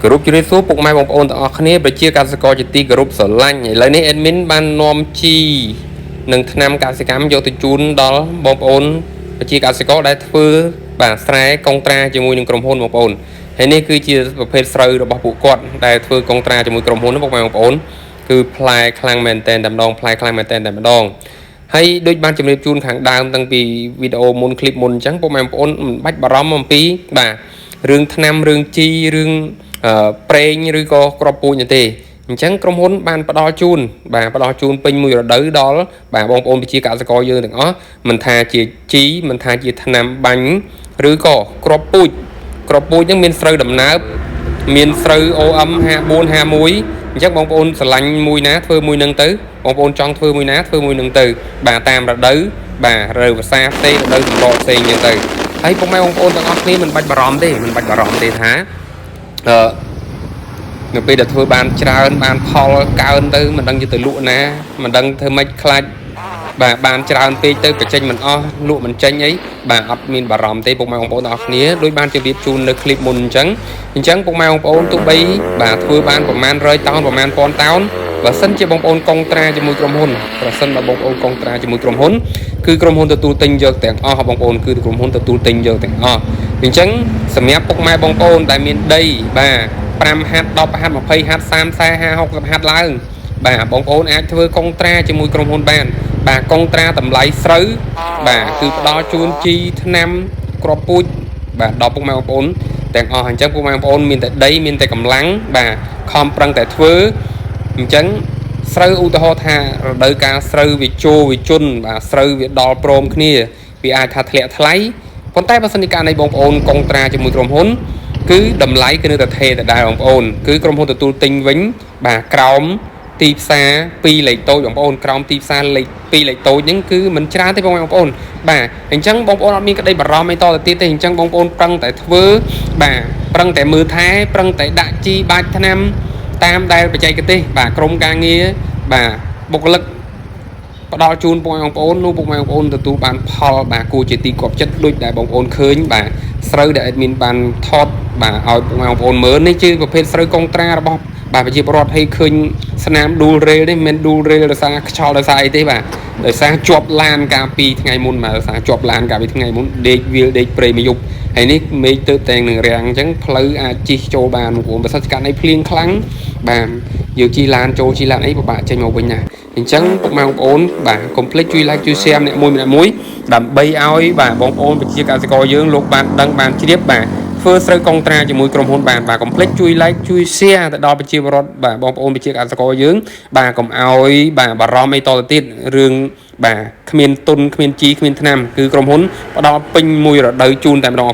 គោរពជម្រាបសួរពុកម៉ែបងប្អូនទាំងអស់គ្នាប្រជាកសិករជាទីគោរពស្រឡាញ់ឥឡូវនេះ admin បាននាំជីនិងថ្នាំកសិកម្មយកទៅជូនដល់បងប្អូនប្រជាកសិករដែលធ្វើបាទស្រែកុងត្រាជាមួយនឹងក្រុមហ៊ុនបងប្អូនហើយនេះគឺជាប្រភេទស្រូវរបស់ពួកគាត់ដែលធ្វើកុងត្រាជាមួយក្រុមហ៊ុនណាពុកម៉ែបងប្អូនគឺផ្លែខ្លាំងមែនតែនតែម្ដងផ្លែខ្លាំងមែនតែនតែម្ដងហើយដូចបានជម្រាបជូនខាងដើមតាំងពីវីដេអូមុនឃ្លីបមុនអញ្ចឹងពុកម៉ែបងប្អូនមិនបាច់បារម្ភអំពីបាទរឿងថ្នាំរឿងជីរឿង ប្រេងឬក៏គ្រាប់ពូជនោះទេអញ្ចឹងក្រុមហ៊ុនបានផ្ដល់ជូនបាទផ្ដល់ជូនពេញមួយរដូវដល់បាទបងប្អូនប្រជាកសិករយើងទាំងអស់មិនថាជាជីមិនថាជាថ្នាំបាញ់ឬក៏គ្រាប់ពូជគ្រាប់ពូជហ្នឹងមានស្រូវដំណើបមានស្រូវ OM 54 51អញ្ចឹងបងប្អូនស្រឡាញ់មួយណាធ្វើមួយនឹងទៅបងប្អូនចង់ធ្វើមួយណាធ្វើមួយនឹងទៅបាទតាមរដូវបាទរដូវវស្សាផ្សេងរដូវសម្របផ្សេងអញ្ចឹងទៅហើយពុកម៉ែបងប្អូនទាំងអស់គ្នាមិនបាច់បារម្ភទេមិនបាច់បារម្ភទេថាអឺ នៅពេលដែលធ្វើបានច្រើនបានផលកើនទៅមិនដឹងជាទៅលក់ណាមិនដឹងធ្វើម៉េចខ្លាចបាទបានច្រើនពេកទៅបញ្ចេញមិនអស់លក់មិនចេញអីបាទអត់មានបារម្ភទេពុកម៉ែបងប្អូនទាំងអស់គ្នាដូចបានជម្រាបជូននៅឃ្លីបមុនអញ្ចឹងអញ្ចឹងពុកម៉ែបងប្អូនទោះបីបាទធ្វើបានប្រមាណ100តោនប្រមាណ1000តោនបើសិនជាបងប្អូនកុងត្រាជាមួយក្រុមហ៊ុនប្រសិនបើបងប្អូនកុងត្រាជាមួយក្រុមហ៊ុនគឺក្រុមហ៊ុនទទួលទិញយកទាំងអស់បងប្អូនគឺក្រុមហ៊ុនទទួលទិញយកទាំងអស់អញ្ចឹងសម្រាប់ពុកម៉ែបងប្អូនដែលមានដីបាទ5ហាត់10ហាត់20ហាត់30 40 50 60ហាត់ឡើងបាទបងប្អូនអាចធ្វើកុងត្រាជាមួយក្រុមហ៊ុនបានបាទកុងត្រាតម្លៃស្រូវបាទគឺផ្ដល់ជូនជីថ្នាំគ្រាប់ពូជបាទដល់ពុកម៉ែបងប្អូនទាំងអស់អញ្ចឹងពុកម៉ែបងប្អូនមានតែដីមានតែកម្លាំងបាទខំប្រឹងតែធ្វើអញ្ចឹងស្រូវឧទាហរណ៍ថារដូវកាលស្រូវវាជោវាជន់បាទស្រូវវាដល់ព្រមគ្នាវាអាចថាធ្លាក់ថ្លៃប៉ុន្តែបើសិនជាករណីបងប្អូនកុងត្រាជាមួយក្រុមហ៊ុន គឺតម្លៃគឺនៅតែថេរដដែលបងប្អូនគឺក្រុមហ៊ុនទទួលទិញវិញបាទក្រោមទីផ្សារ2លេខតូចបងប្អូនក្រោមទីផ្សារលេខ2លេខតូចហ្នឹងគឺមិនច្រើនទេបងប្អូនបាទអញ្ចឹងបងប្អូនអត់មានក្តីបារម្ភអីតទៅទៀតទេអញ្ចឹងបងប្អូនប្រឹងតែធ្វើបាទប្រឹងតែមើលថែប្រឹងតែដាក់ជីបាច់ថ្នាំតាមដែលបច្ចេកទេសបាទក្រុមការងារបាទបុគ្គលិក ផ្ដល់ជូនពុកម៉ែបងប្អូននោះពុកម៉ែបងប្អូនទទួលបានផលបាទគួរជាទីគាប់ចិត្តដូចដែលបងប្អូនឃើញបាទស្រូវដែល admin បានថតបាទឲ្យពុកម៉ែបងប្អូនមើលនេះជាប្រភេទស្រូវកុងត្រារបស់បាទប្រជាពលរដ្ឋឲ្យឃើញស្នាមដួលរេលនេះមិនមែនដួលរេលដោយសារខ្យល់ដោយសារអីទេបាទដោយសារជាប់ឡានកាលពីថ្ងៃមុនបាទដោយសារជាប់ឡានកាលពីថ្ងៃមុនដេកវាលដេកព្រៃមួយយប់ហើយនេះមេឃទៅតែងនឹងរាំងអញ្ចឹងផ្លូវអាចជិះចូលបានបងប្អូនបើសិនជាករណីភ្លៀងខ្លាំងបាទយើងជិះឡានចូលជិះឡានអីពិបាកចេញមកវិញណាអញ្ចឹងពុកម៉ែបងប្អូនបាទកុំភ្លេចជួយ like ជួយ share ម្នាក់មួយម្នាក់មួយដើម្បីឲ្យបាទបងប្អូនប្រជាកសិករយើងលោកបានដឹងបានជ្រាបបាទធ្វើស្រូវកុងត្រាជាមួយក្រុមហ៊ុនបានបាទកុំភ្លេចជួយ like ជួយ share ទៅដល់ប្រជាពលរដ្ឋបាទបងប្អូនប្រជាកសិករយើងបាទកុំឲ្យបាទបារម្ភអីតទៅទៀតរឿងបាទគ្មានទុនគ្មានជីគ្មានថ្នាំគឺក្រុមហ៊ុនផ្ដល់ពេញមួយរដូវជូនតែម្ដង។